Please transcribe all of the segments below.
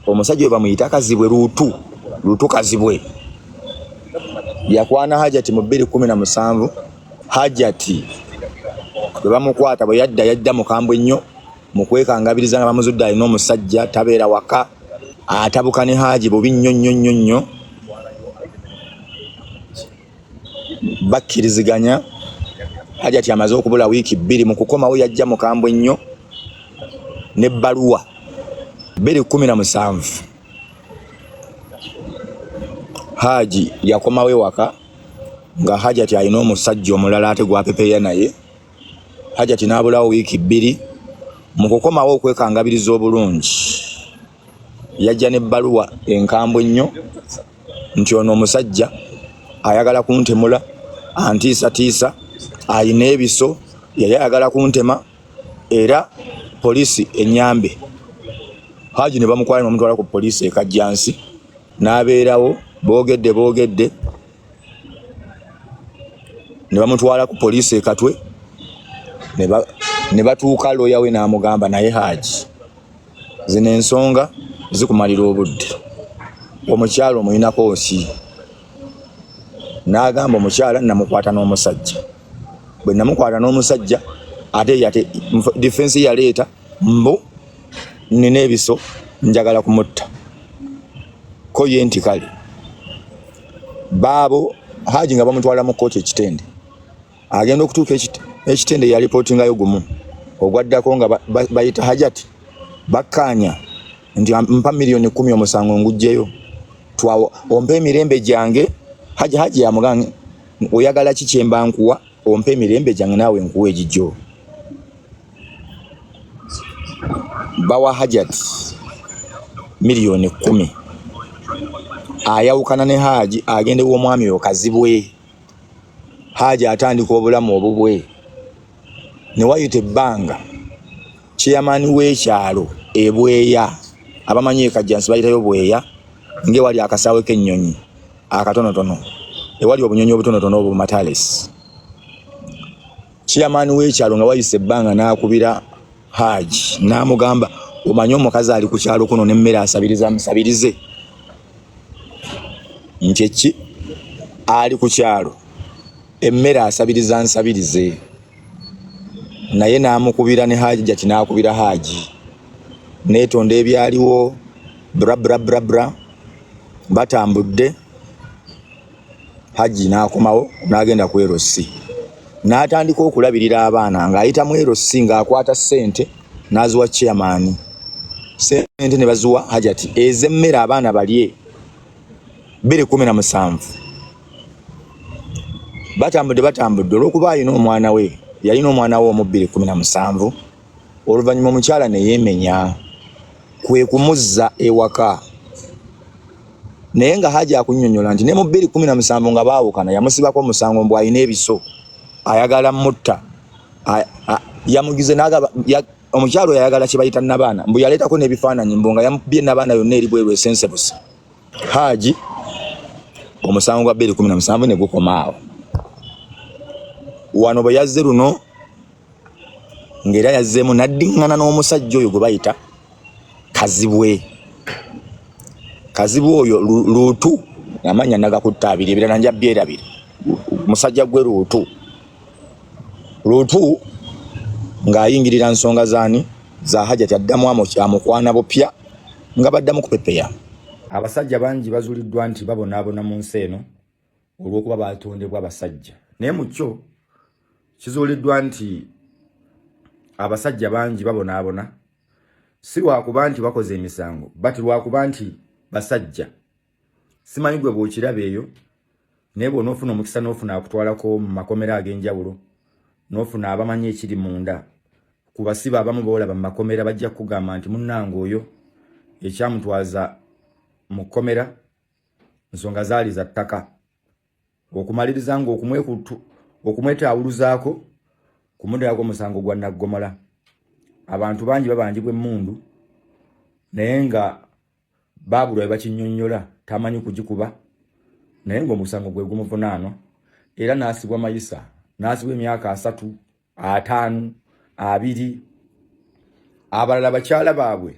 Omusajja we bamuyita Kazibwe Luutu, Luutu Kazibwe yakwana Hajati mu 2017. Hajati bwe bamukwata, bwe yadda, yadda mukambwe nnyo mu kwekangabiriza nga bamuzudde alina omusajja, tabeera waka, atabuka ne Haji bubi nnyo nnyo nnyo nnyo. Bakkiriziganya, Hajati amaze okubula wiiki 2, mu kukomawo yajja mukambwe nnyo n'ebbaluwa. 2017 Haji yakomawo ewaka nga Hajati alina omusajja omulala ate gwapepeya naye. Hajati n'abulawo wiiki 2. Mu kukomawo okwekangabiriza obulungi, yajja n'ebbaluwa enkambwe ennyo nti ono omusajja ayagala kuntemula, antiisatiisa, alina ebiso, yali ayagala kuntema, era poliisi enyambe. Haji ne bamukwala ne bamutwala ku poliisi e Kajjansi n'abeerawo. Boogedde boogedde ne bamutwala ku poliisi e Katwe ne batuuka, looya we n'amugamba, "Naye Haji, zino ensonga zikumalira obudde, omukyala omuyinako ki?" N'agamba, "Omukyala namukwata n'omusajja. Bwe namukwata n'omusajja, ate yate defense yaleeta mbu nina ebiso, njagala kumutta." Ko ye nti kale baabo. Haji nga bamutwala mu kkooti ekitende, agenda okutuuka ekitende, yalipootingayo gumu ogwaddako nga bayita Hajati, bakkaanya nti mpa miliyoni 10, omusango ngugjeyo, ompa emirembe gyange. Haji yamugamba, "Oyagala ki kyemba nkuwa? Ompa emirembe gyange, naawe nkuwa egijjo." Bawa Hajati miliyoni 10, ayawukana ne Haji, agende w'omwami oyo Kazibwe. Haji atandika obulamu obubwe. Ne wayita ebbanga, chairman w'ekyalo ebweya, abamanyi ekajjansi bayitayo Bweya, ng'ewali akasaawe k'ennyonyi akatonotono, ewali obunyonyi obutonotono obwo matales. Chairman w'ekyalo nga wayise ebbanga n'akubira Haji n'amugamba, "Omanyi omukazi ali ku kyalo kuno n'emmere asabiriza musabirize?" Nti eki ali ku kyalo emmere asabiriza nsabirize. Naye n'amukubira ne Hajati n'akubira Haji neetonda ebyaliwo, bra bra bra bra. Batambudde, Haji n'akomawo n'agenda ku LC n'atandika okulabirira abaana ng'ayita mu LC, ng'akwata ssente n'aziwa chairman, ssente ne baziwa Hajati ez'emmere abaana balye. 2017 batambudde batambudde, olw'okuba alina omwana we, yalina omwana we omu. 2017 oluvannyuma omukyala ne yeemenya, kwe kumuzza ewaka. Naye nga Haji akunnyonnyola nti ne mu 2017 nga baawukana, yamusibako omusango mbu alina ebiso, ayagala mutta. Yamugize n'agaba omukyalo oyo ayagala kye bayita nabaana, mbu yaleetako n'ebifaananyi mbu nga yamukubye nabaana yonna eri bweru esensebuse. Haji omusango gwa 2017 ne gukoma awo. Wano bwe yazze luno, ng'era yazzeemu n'addiŋŋana n'omusajja oyo gwe bayita Kazibwe. Kazibwe oyo Luutu, amannya nagakutta abiri, ebirala nja byerabira. Musajja gwe Luutu, Luutu ng'ayingirira nsonga zaani? Za Hajati. Addamu amukwana bupya nga baddamu kupepeya. Abasajja bangi bazuliddwa nti babonaabona mu nsi eno olw'okuba batondebwa abasajja, naye mu kyo kizuuliddwa nti abasajja bangi babonaabona si lwakuba nti bakoze emisango, but lwakuba nti basajja. Simanyi gwe bw'okiraba eyo, naye bw'onoofuna omukisa n'ofuna akutwalako mu makomera ag'enjawulo, n'ofuna abamanyi ekiri munda ku basibe abamu boolaba mu makomera, bajja kukugamba nti munnange oyo ekyamutwaza mu kkomera nsonga zaali za ttaka, okumaliriza nga okumwetaawuluzaako kumuddalako omusango gwa naggomola. Abantu bangi babanjibwa emmundu, naye nga baabulwa bwe bakinnyonnyola, tamanyi kugikuba, naye ng'omusango gwe gumuvunaanwa, era n'asibwa mayisa, n'asibwa emyaka 30, 50, 20. Abalala bakyala baabwe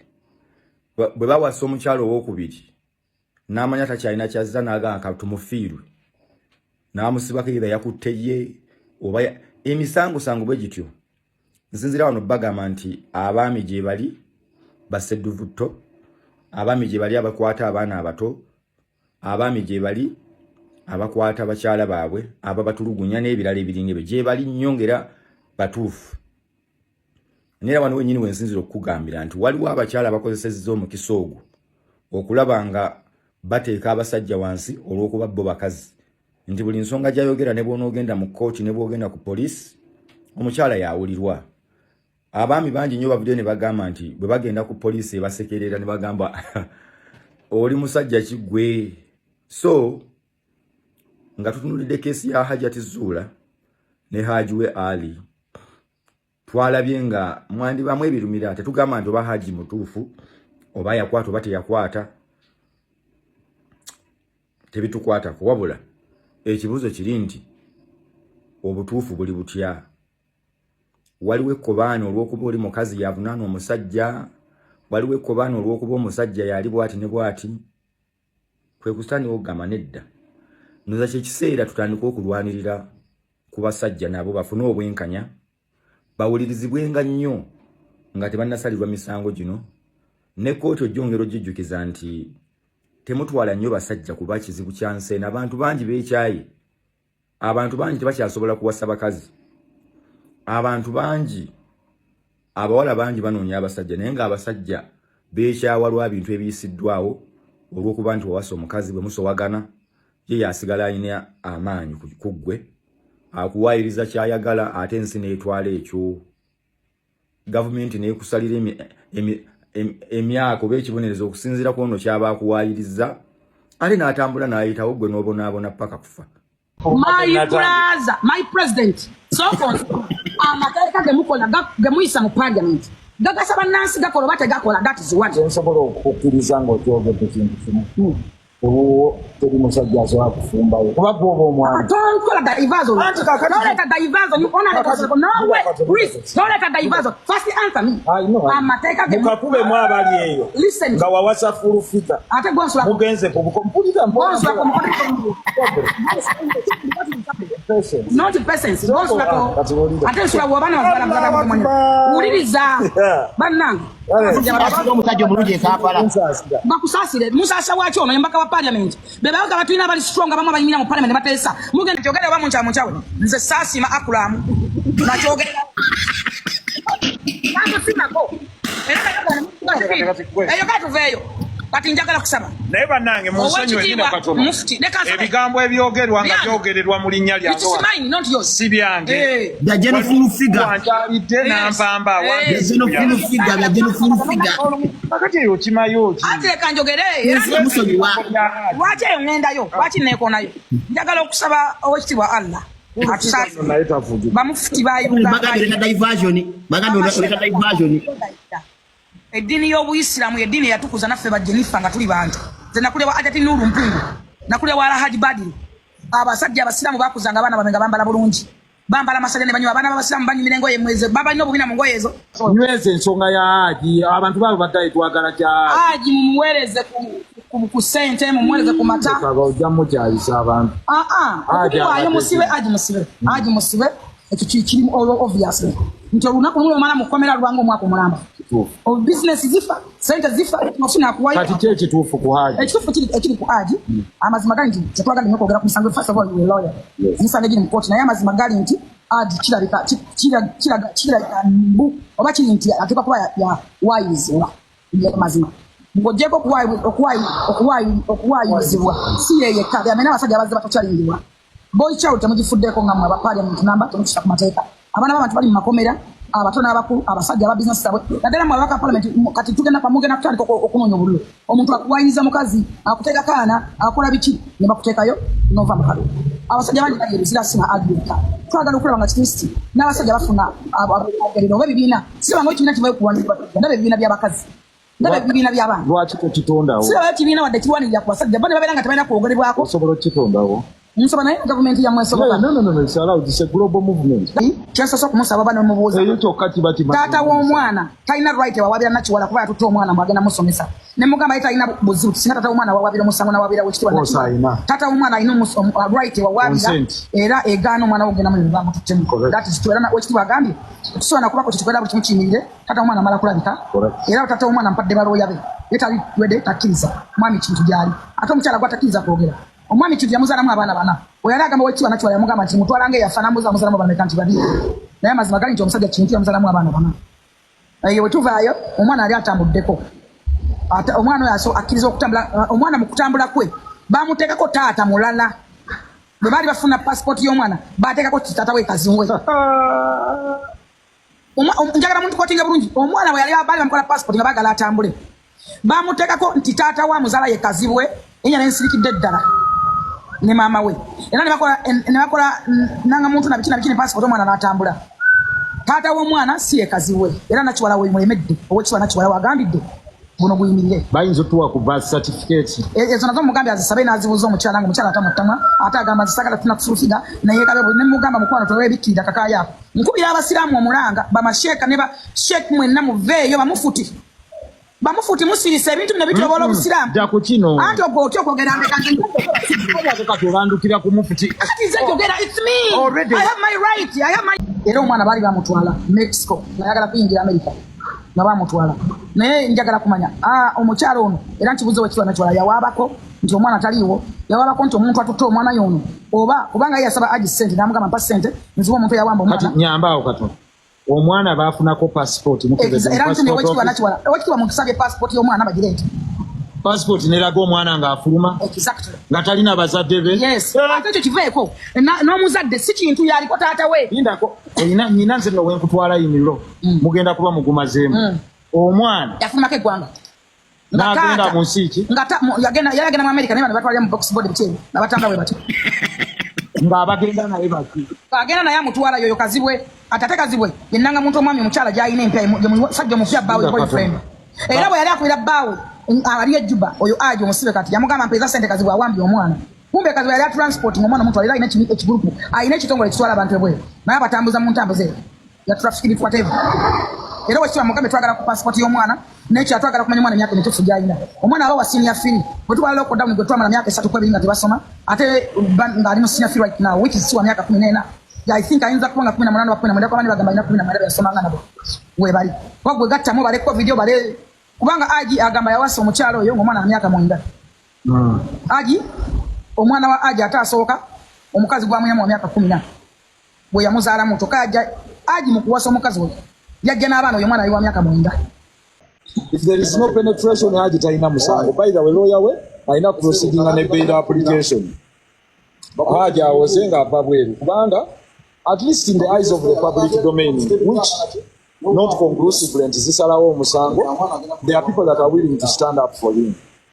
Bwe bawasa omukyala owokubiri n'amanya takyalina kyazza, n'agamba katumufiirwe, n'amusibako either yakutte ye oba emisangosango bwe gityo. Nsinzira wano bagamba nti abaami gye bali basedduvutto, abaami gye bali abakwata abaana abato, abaami gye bali abakwata bakyala baabwe, ababatulugunya n'ebirala ebiringa ebyo gye bali nnyo, ng'era batuufu. Naye wano wennyini wensinzira okukugambira nti waliwo abakyala abakozesezza omukisa ogwo okulaba nga bateeka abasajja wansi olw'okuba bo bakazi, nti buli nsonga gy'ayogera, ne bw'onoogenda mu kkooti ne bw'ogenda ku poliisi, omukyala yawulirwa. Abaami bangi nnyo bavuddeyo ne bagamba nti bwe bagenda ku poliisi ebasekerera ne bagamba, "Oli musajja kiggwe?" So nga tutunulidde case ya Hajati Zuula ne Haji we Ali, twalabye nga mwandibamu ebirumira. Tetugamba nti oba Haji mutuufu oba yakwata oba teyakwata, tebitukwatako. Wabula ekibuuzo kiri nti obutuufu buli butya? Waliwo ekkobaani olw'okuba oli mukazi yavunaana omusajja, waliwo ekkobaani olw'okuba omusajja yali bwati ne bwati. Kwe kusitandika okugamba nedda, noza kyekiseera tutandike okulwanirira ku basajja nabo bafune obwenkanya, bawulirizibwenga nnyo nga tebannasalirwa misango gino. Ne kkooti ojjongera ogijjukiza nti temutwala nnyo basajja kuba kizibu kya nsi eno. Abantu bangi beekyaye, abantu bangi tebakyasobola kuwasa bakazi, abantu bangi, abawala bangi banoonya abasajja, naye ng'abasajja beekyawa lwa bintu ebiyisiddwawo olw'okuba nti wawasa omukazi, bwe musowagana ye yasigala alina amaanyi ku ggwe, akuwaayiriza kyayagala, ate ensi n'etwala ekyo, gavumenti n'ekusalira emyaka oba ekibonerezo okusinziira ku ono kyaba akuwaayiriza, ate n'atambula n'ayitawo, gwe n'obonaabona paka kufa. My brother, my president, sooka amateeka gemukola, gemuyisa mu parliament, gagasa bannansi? Gakola oba tegakola? That is one. Nsobola okukkiriza ng'okyogedde kintu kimu, ewuwo teri musajja asobola kufumbayo kuba gwoba omwana. Tonkola diversion. Anti kakati- Toleta diversion. You honor Kakati- the no way. Kakati- Please, toleta diversion. First answer me. I know, I know. Amateeka ge Mukakubemu abali eyo Listen. nga wawasa full figure. Ate gwonsula. Mugenze ku buko, mpulira. Gwonsula ku mukono. Patience. Not patience. Gwonsula ko. Kati wulira. Ate nsula bw'oba na wazala muzala mumanyi. Wuliriza. Bannange. Asira omusajja omulungi e Kampala. Nsaasira. Bakusaasire, musaasa waki? Ono embaka wa parliament, be babaga batulina abali strong, abamu abayimira mu parliament ne bateesa. Mugenda kyogere oba munkyawa munkyawe, nze saasiima akulamu nakyogera nakusiimako era eyo katuveeyo. Kati njagala kusaba Naye bannange, munsonyiwe nina Owekitiibwa katono. Mufti, leka nsabe. Ebigambo ebyogerwa nga Byange. byogererwa mu linnya It lyange is mine, not yours. si byange. Eh. Bya General Full Figure. Wankyalidde nampamba. Bya General Full Figure, bya General Full Figure. Kakati eyo okimayo ki? Anti leka njogere era. Ensi yamusonyiwa. Lwaki eyo ŋŋendayo? Lwaki neekonayo? Njagala okusaba owekitiibwa Allah atusaasire. Naye tavugi. Bamufuti ba Uganda. Bagambye oleta diversion, bagambye oleta diversion. Eddiini y'obuyisiraamu yeddiini eyatukuza naffe bajenifa nga tuli bantu. Nze nakulya wa Ajati Nuru Mpungu, nakulya wa Alhaji Badiri. Abasajja abasiraamu bakuzanga abaana babe nga bambala bulungi, bambala masale ne banywa. Abaana b'abasiraamu banyumira engoye mweze, babalina obubina mu ngoye ezo. Nyweza ensonga ya Haji, abantu baabo baddaye twagala kya Haji. Haji mumuweereze ku ssente, mumuweereze ku mata. Kaba ojja mukyayisa abantu. Ah, ah, Haji okumuwaayo abadde musibe. ki? Haji musibe, Haji musibe. Ekyo kiri obviously nti olunaku lumu lwomala mukomera lwanga omwaka omulamba. Kituufu. Bizinesi zifa, sente zifa, ofuna akuwayo. Kati ki ekituufu ku Haji? Ekituufu kiri ekiri ku Haji, amazima gali nti tetwagala nnyo kwogera ku misango. First of all, you a lawyer. Emisango egiri mu kooti, naye amazima gali nti Haji kirabika kirabika mbu oba kiri nti ateekwa kuba yawaayizibwa. Mazima ng'oggyeko okuwaayizibwa, si ye yekka, amena abasajja abazze batokyalingibwa. Boy child temugifuddeko nga mmwe aba parliament namba temukisa ku mateeka. Abaana b'abantu bali mu makomera, abato n'abakulu, abasajja aba bizinesi zaabwe, naddala mmwe ababaka parliament. Kati tugenda mugenda kutandika okunoonya obululu. Omuntu akuwayiriza mukazi, akuteeka kaana, akola biki, ne bakuteekayo nova mu kalulu. Abasajja bangi bali ebizira sina agirika. Twagala okulaba nga kristi n'abasajja bafuna abogerera oba ebibiina. Sibanga ekibiina kivayo kulwanirira basajja. Ndaba ebibiina by'abakazi, ndaba ebibiina by'abaana. Lwaki tokitondawo? Sirabayo kibiina wadde kirwanirira ku basajja bo ne babeera nga tebalina kwogerebwako. Osobola okukitondawo. Nsaba naye gavumenti yammwe esoboka. No, no, no, no, it's allowed. It's a global movement. Kyensoose okumusaba oba nomubuuza. Eyo kyokka kiba kimaze. Taata w'omwana talina right ewawabira Nakiwala kuba yatutte omwana mbu agenda musomesa. Ne mugamba ye talina buzibu singa taata w'omwana awawabira omusango n'awabira w'ekitiibwa Course Nakiwala. alina. Taata w'omwana alina right ewawabira Consent. era egaana omwana we okugenda mu ebyo bamututtemu. Correct. That is true. Era w'ekitiibwa agambye tusobola nakubako kyetukolera buli kimu kiyimirire taata w'omwana amala kulabika. Correct. Era taata w'omwana mpadde balooya be. Ye tali ready takkiriza mwami Kintu gy'ali. Ate omukyala gw'atakkiriza kwogera. Omwami Kintu yamuzaalamu abaana bana. Bwe yali agamba w'ekitiibwa Nakiwala yamugamba nti mutwala ng'eyafa n'amubuuza amuzaalamu abaana bameka nti babiri. Naye amazima gali nti omusajja Kintu yamuzaalamu abaana bana. Eyo bwe tuvaayo omwana yali atambuddeko. Ate omwana oyo akkiriza okutambula, omwana mu kutambula kwe bamuteekako taata mulala. Bwe baali bafuna passport y'omwana baateekako taata we Kazibwe. Njagala muntu kotinga bulungi. Omwana bwe yali baali bamukola passport nga baagala atambule. Bamuteekako nti taata we amuzaala ye Kazibwe, enya n'ensirikidde ddala ne maama we. Era ne bakola, ne bakola nanga muntu na biki na biki ne passport omwana n'atambula. Taata w'omwana si ye Kazibwe. Era Nakiwala we mulemedde. Owekitiibwa Nakiwala wagambidde guno guyimirire. Bayinza otuwa ku birth certificate. Ezo nazo mugambye azisabe n'azibuuza omukyala nga omukyala atamutama ate agamba nze sagala tuna kufulufiga naye kabe ne mugamba mukwano towebikkirira kakaayo ako. Nkubira abasiraamu omulanga bamasheeka ne ba sheek mwenna muveeyo bamufuti. Bamufuti musirise ebintu bino bityobola obusiraamu. Dda ku kino. Anti ogwo otya okwogera ndeka nze Ate kati olandukira ku mufuti. Kati nze njogera, it's me. Already. I have my right. I have my era omwana baali bamutwala Mexico ng'ayagala kuyingira America nga bamutwala. Naye njagala kumanya omukyala ono era nkibuuza owekitiibwa Nakiwala yawaabako nti omwana taliiwo, yawaabako nti omuntu atutte omwana y'ono oba kubanga ye yasaba Haji ssente n'amugamba mpa ssente nziwe omuntu eyawamba Kati omwana. nyambaawo katono. Omwana baafunako passport mukebeze mu Era nti passport owekitiibwa office. Nakiwala, owekitiibwa mutusabye passport y'omwana bagireete. Passport neraga omwana ng'afuluma nga talina bazadde be. Yes. Ate ekyo kiveeko. N'omuzadde si kintu yaliko taata we. Lindako, olina nnyina nze nno wenkutwala yiniro mugenda kuba mugumazeemu. Omwana Yafulumako eggwanga. Nga n'agenda taata- mu nsi ki nga yagenda yali agenda mu America naye bano batwalira mu box board biki ebyo nga batambula bwe batyo. Ng'abagenda naye baki? Agenda naye amutwala yoyo Kazibwe ate ate Kazibwe ye nnanga muntu omwami omukyala gy'alina empya ye musajja omupya bbaawe Nga boyfriend. Katonda. Era bwe yali akubira bbaawe ali e Juba oyo aje omusibe kati yamugamba mpeeza ssente Kazibwe awambye omwana. Kumbe Kazibwe yali atransporting omwana omutwala era alina ekigurupu alina ekitongole ekitwala abantu ebweru naye abatambuza mu ntambuza eyo ya traffic whatever. Era wekitiibwa mugambe twagala ku passport y'omwana n'ekyo twagala kumanya omwana emyaka emituufu gy'alina. Omwana aba wa senior three bwe tubala lockdown gwe twamala myaka esatu ku ebiri nga tebasoma ate ng'ali mu senior three right now which is si wa myaka 14. I think ayinza kuba nga 18 oba 19 kuba bagamba alina 19 byasomanga nabo we bali. Kuba gwe gattamu bale covid bale kubanga Haji agamba yawasa omukyala oyo ng'omwana wa myaka 9. Haji omwana wa Haji ate asooka omukazi gwamuyama wa myaka 14 bwe yamuzaalamu kyokka yajja Haji mu kuwasa omukazi oyo yajja n'abaana oyo omwana ali wa myaka 9. If there is no penetration, Haji talina musango. By the way, lawyer we alina proceeding ne bail application. Haji awoze ng'ava bweru kubanga at least in the eyes of the public domain which not conclusively nti zisalawo omusango, there are people that are willing to stand up for him.